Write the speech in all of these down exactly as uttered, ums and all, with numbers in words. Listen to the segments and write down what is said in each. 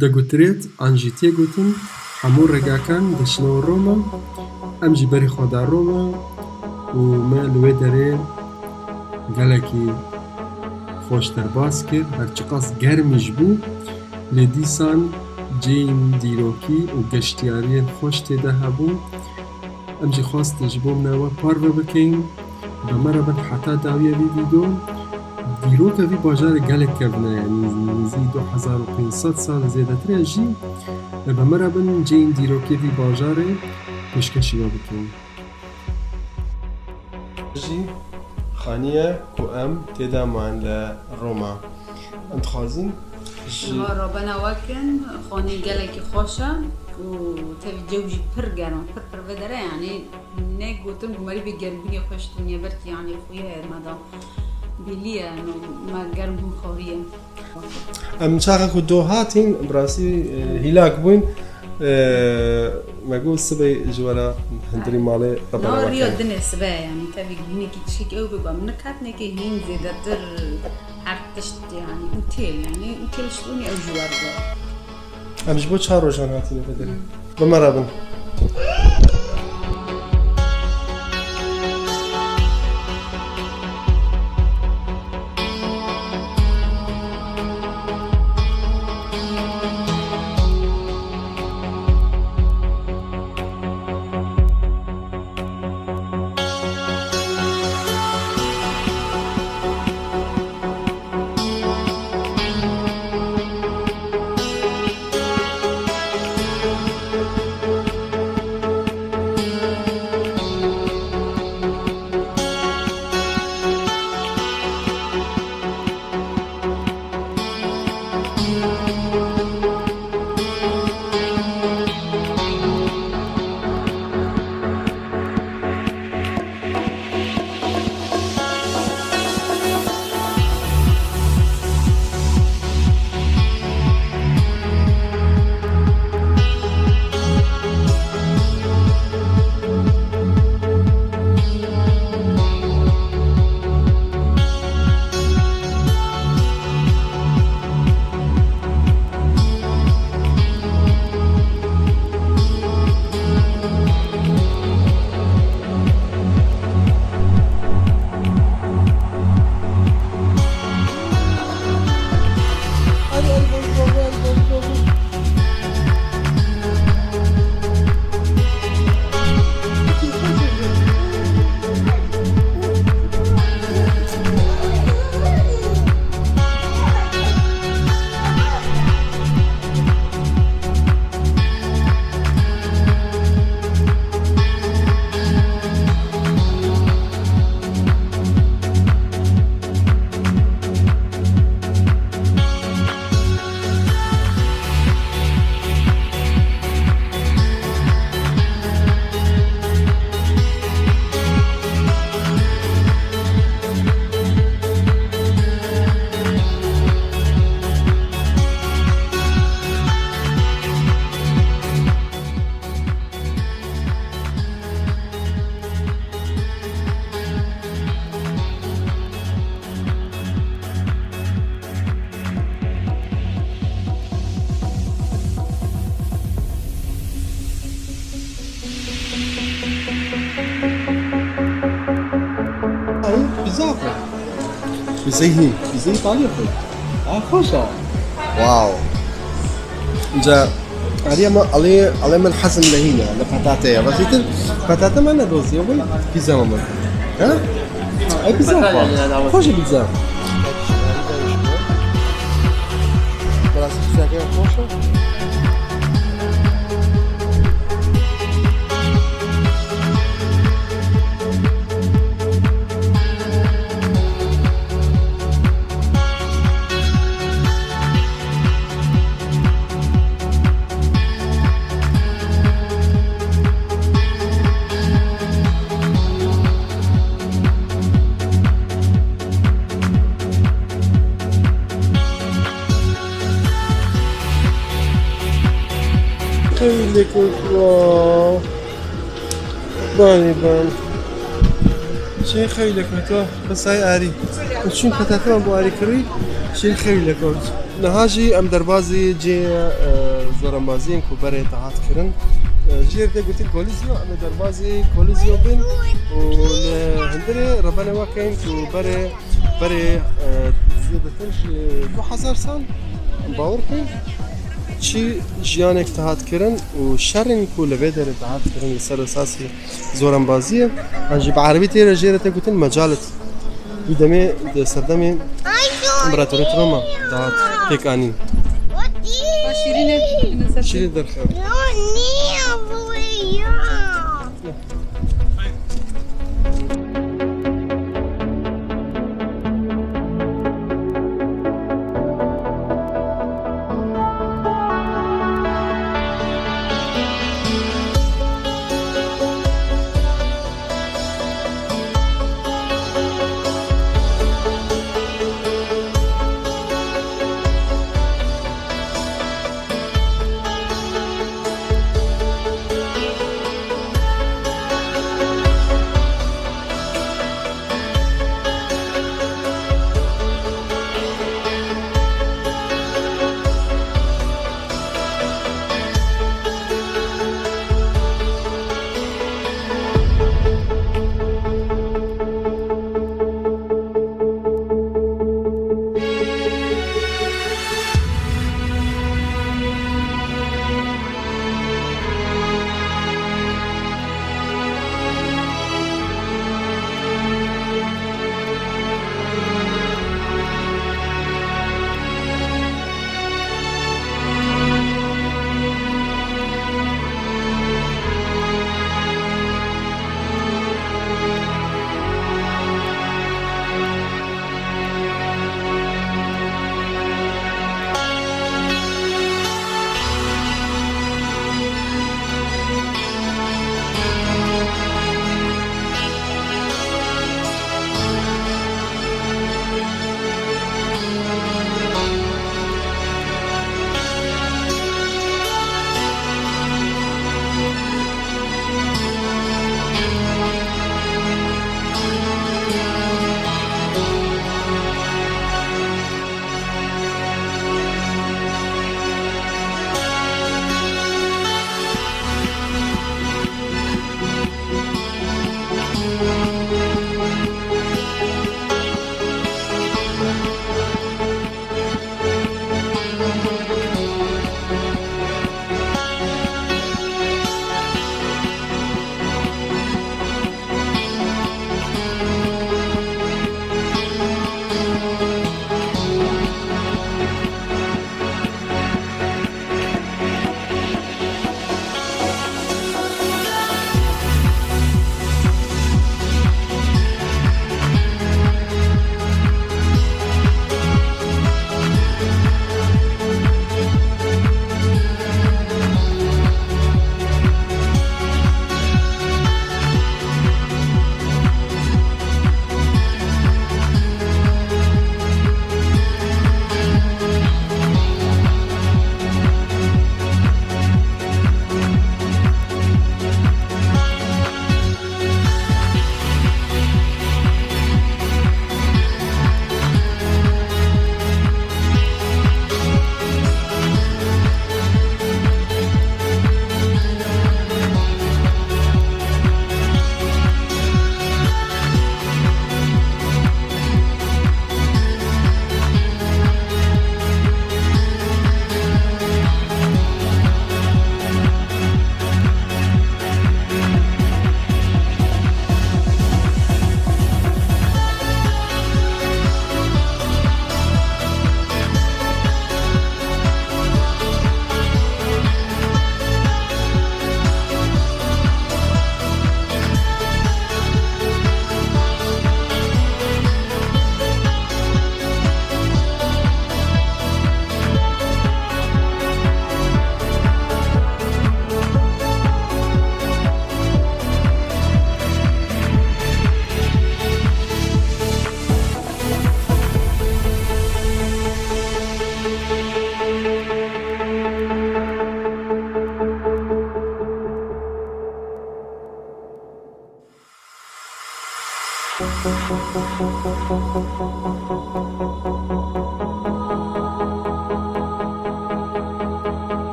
Degutirêt an jî tê gotin, hemû regakan diçine Roma. Em jî berî xwe da Roma û me li wê derê gelekî xweş derbas kir. Her çiqas germî jî bû, lê dîsan cihên dîrokî û geştiyariyên xweş tê de hebûn. Em jî xwestin ji bo me we parve bikin. Bi me re bin heta dawiya vî vîdeo. Dîroka vî bajarê gelek kevn e, yanî nêzî du hezar û pênc sed sal zêdetir e jî. Bi me re bin cihên dîrokê vî bajarê pêşkêşî we bikin. Jî xaniye ku em tê de man li Roma. Em dixwazin ji Niha rabena we kin, xanî gelekî xweş e û tevî cew jî pir germ e, pir pir vê dere, yanî ne gotin ku merî bê germbûnê xweş tûniye, belkî yanî xuya ye me da bîliye, me germbûn xwariye. Em çaxa ku do hatin, bi rastî, e, hîlak bûn. E, me got sibê ji we re hundirî malê. Niha riya dinê sibe ye, yanî tevî hinekî tiştekî ew bê ku em niket, nekê hîn zêdetir her tişt, yanî û têl, yanî û têl şitûnî ew ji we re. Em ji bo çar rojan hatine vê derê. Hmm. Bi me re bin. Ew pîza xwe. Pîzeyî hîn, pîzeyî Îtalya xwe. A, xweş e. Wow. Înca Arî, me alê, alê min hezin lehî ne, li petate ye. Vazîtir petate me ne doziye, wê pîza me. Ha? Ay pîza xwe. Xweş e pîza. Biraz pîza xweş e. Xeylê kurt, wow. Banî ban. Çê xeylê kurt, oh, xisay arî. Çün petatê me bo arî kirî, çê xeylê kurt. Niha jî em derbazî cihê, e, zorembaziyên ku berê te hat kirin, e, jê re tê gotin kolîzyo, em ê derbazî kolîzyo bin û li hundirê rebenê we keyin ku berê, berê, e, zêdetir ji du hezar sal, bawer bikin, çi jiyanek te hat kirin û şerên ku li vê derê te hat kirin li ser esasî zorembaziyê, an jî bi erebî tê re jê re tê gotin mecalit. Wî demê di serdemê Împaratoriyet Roma dihat pêkanîn. Şîrînê, şîrînê ser. Şîrîn derxew.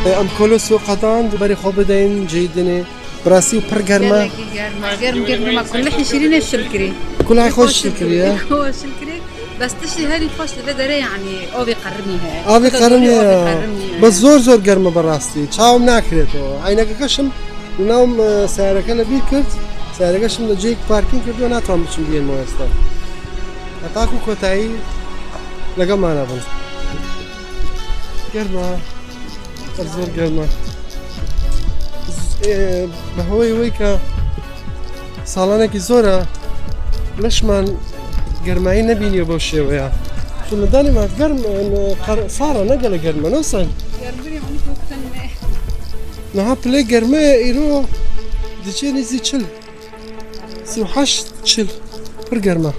Em kolo soqetan di berê xwe bideynin cihê dinê. Bi rastî û pir germ e. Gelekî germ e. Germ, germ, germ e. Kulihî şîrînê şil kirî. Kulihî xwe şil kirî, ye? Xwe şil kirî. Bes tiştê herî xweş li vê derê, yanî, avê qerimî heye. Avê qerimî heye. Avê qerimî heye. Bes zor zor germ e bi rastî. Çawa min nakirêt o. Eynekeke şim, li nav, e, seyareke li bîr kir. Seyareke şim li cihek parkîng kirdiye, natonim biçim biyên moyesta. Heta ku kotayî legel me nebin. Germ e. Zor germ e. Z-, e, bi hewayê wê ke salanekî zor e, leşman germayî nebîniye bo şêweya. Tu li danê me germ, e, qar-, sar e, ne gelek germ e, ne sen? Germê anî çok tenne. Niha pilê germê îro diçe nêzî çil. Sî û heşt çil. Pir germ e.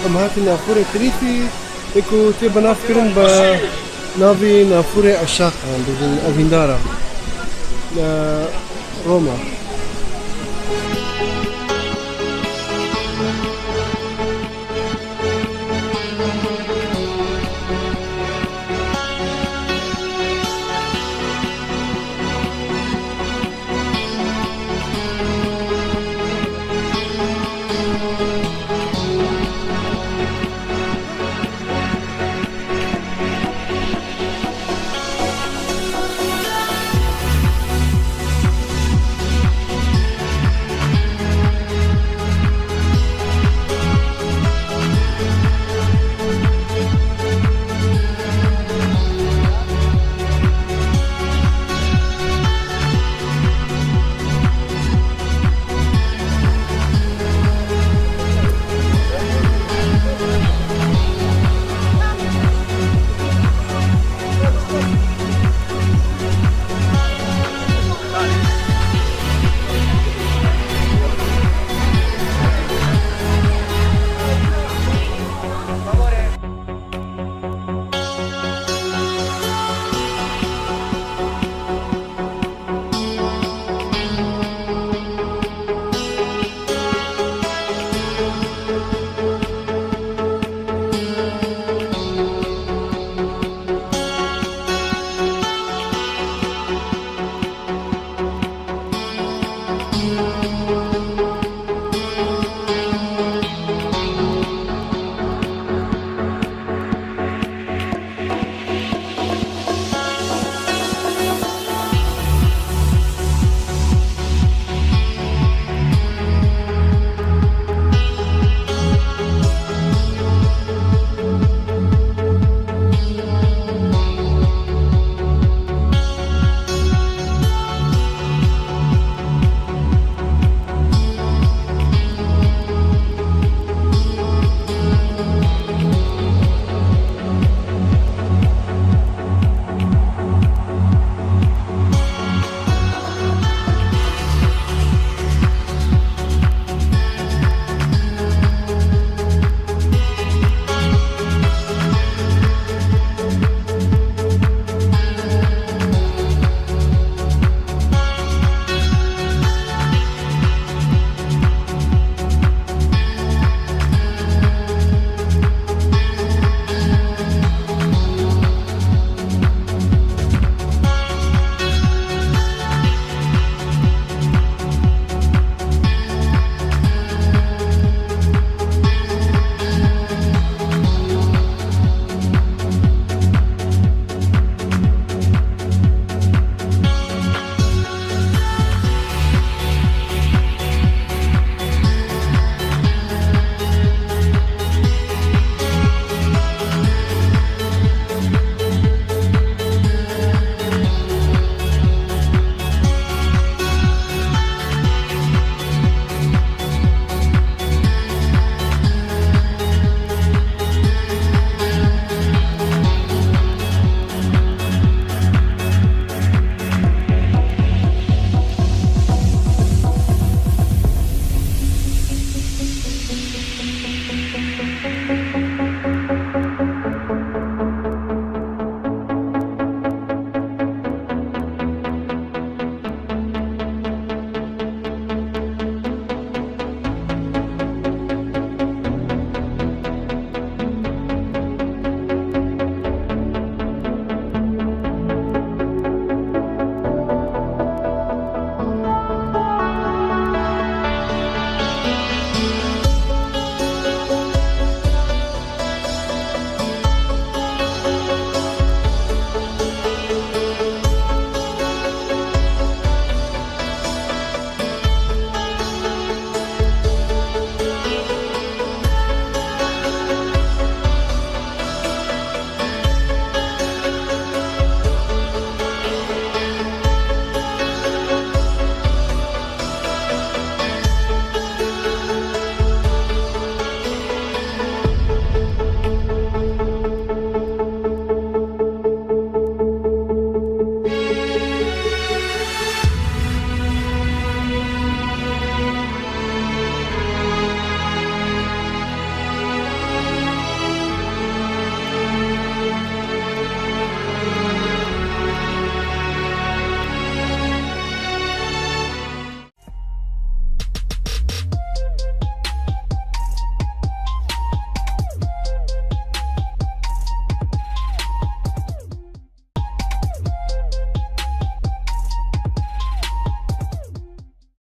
Em hatin navxurê Krîtî, ê ku tê binavkirin bi navê navxurê Eşaqa, bibin evîndara. Li Roma.